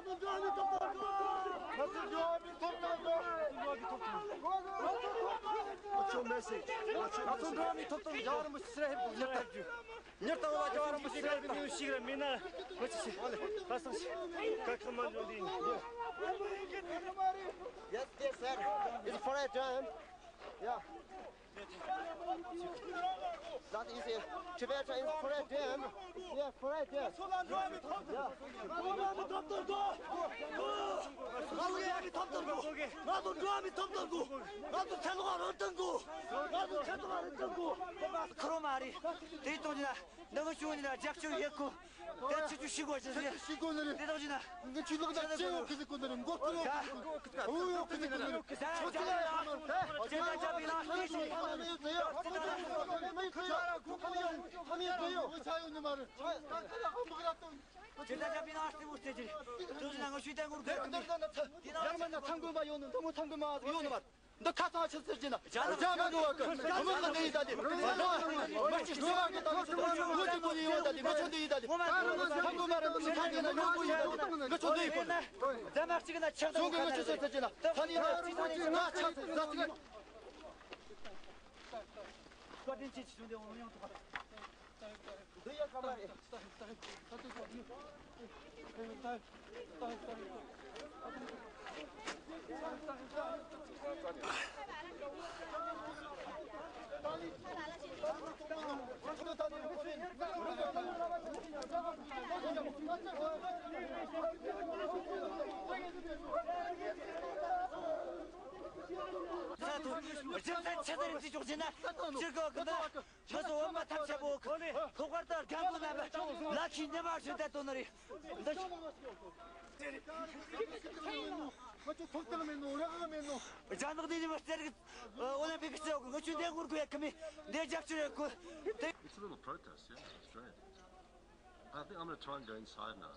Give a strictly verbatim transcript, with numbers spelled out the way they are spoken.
What's your message? What's your message? ང་ཚོ་འགྲོ་བ་མིའི་ཐོབ་ཐང་རྒྱལ་བ་རིན་པོ་ཆེ་ཕྱིར་ཕེབས་དགོས། ལག་བསྟར་རྒྱུ། ཉེར་ལྟ་བ་རྒྱལ་བ་རིན་པོ་ཆེ་ཕྱིར་ཕེབས་དང་། ཤིག་ར་མིན་ན་ང་ཚོ་ཤི། ཁ་སང་ཤི། ཁ་ཁ་མ་འཇོག་འདི་ཡིན། Yes, yes, sir. It's for a time. Yeah. That is it. Tibetan is for a time. Yeah, for a time. Yeah. ཁོ་རོ་མ་རེད། དེའི་སྟོང་ཉིད་ན་འདི་ངོ་ཆུང་ཉིད་ན་རྒྱབ་སྐྱོར་ཡེད་ཁུ། དེ་ཆུ་ཆུ་ཤི་དགོས་ཅི་ཟེར། ཤི་དགོས་ནི་རེད། དེ་སྟོང་ཉིད་ན། ངི་ཆུ་ལོག་ད་ཅེ་ཡོ་ཁི་ཟི་གོ་ནི་རེད། མགོ་ཀུ་ཡོ་ཁི་ཟི་གོ་ནི་རེད། ཨུ་ཡོ་ཁི་ཟི་གོ་ནི་རེད། ཆོ་ཆི་ལ་ཡ་མ་རེད། ཇེ་ད་ཇ་བི་ལ་ཤི་ཤི། ཁ་མི་ཡོད་ཟེར་ཡོ། ཁ་མི་ཡོད་ཟེར་ཡོ། ཁ་མི་ཡོད་ཟེར་ཡོ། ཁ་མི་ཡོད་ཟེར་ཡོ། ཇེ་ད་ཇ་བི་ལ་ཤི་བུ་ཟེར་ཇེ། དུ་ཟི་ན་ང་ཤུ་ཏན་གུར་གེ་ཁ་མི། དེ་ན་ཡར་མ་ན་ཐང་གོ་མ་ཡོང་ནི། འདི་མོ་ཐང་གོ་མ་ཡོང་ནི་མ་རེད། འདི་ཁ་ཚང་ཆི་ཟེར་གྱི་ན། རྒྱ་ནག་གི་བ་གི་ཁོ་མོ་གི་འདི་ཡི་ད་དེ། མ་གཅིག་ཞོ་བ་གི་ད་ལི་ཆི་ད་ལི་ཆི་ད་ལི་ཆི་ད་ལི་ཆི་ད་ལི་ཆི་ད་ལི། ཁ་མོ་མ་རེད། ཁ་མོ་མ་རེད། ཁ་གི་ན་ཉོ་གི་ཡི་ད་ལི། ང་ཆོ་འདི་ཡི་གོ་ནི། རྒྱ་ནག་གཅིག་ན་ཆག་ད་ཁ་ན་ཆི་ཟེར་གྱི་ན། ད་ནི་ཡི་ད་ང་ཆག་ད་ཟ་ཅིག་བཀའ་དྲིན་ཆེ། ཆི་ཆུང་དེ་འོང་ཡོང་ཐུབ་པ། འདི་ཡ་ཀ་མ་རེད། རྒྱུ་མཚན་ཆེ་ཟེར་རིགས་ཅིག་ཆོག་ཅེ་ན། ཕྱིར་གོ་གི་འདི། ང་ཚོ་བོད་མི་ཐམས་ཅད་པོ་ལྷག་པར་དུ་རྒན་པོ་རྣམ་པ་ལ་ཁྱི་ཉི་མ་ཞིག་བསྡད་དོ་ནི་རེད། འདི་ང་ཚོ་ཐོབ་ཐང་མེད་ནོ། རང་དབང་མེད་ནོ། རྒྱ་ནག་འདི་ཉི་མ་རྩེ་རིག་ཨོ་ལིམ་པིག་གི་རྩེ་འོག་ང་ཚོས་འདི་ངོ་རྒོལ་ཡེད་གི་མི་འདི་རྒྱབ་སྐྱོར་ཡེད་དགོས། དེ། It's a little protest, yeah, it's great. I think I'm gonna try and go inside now.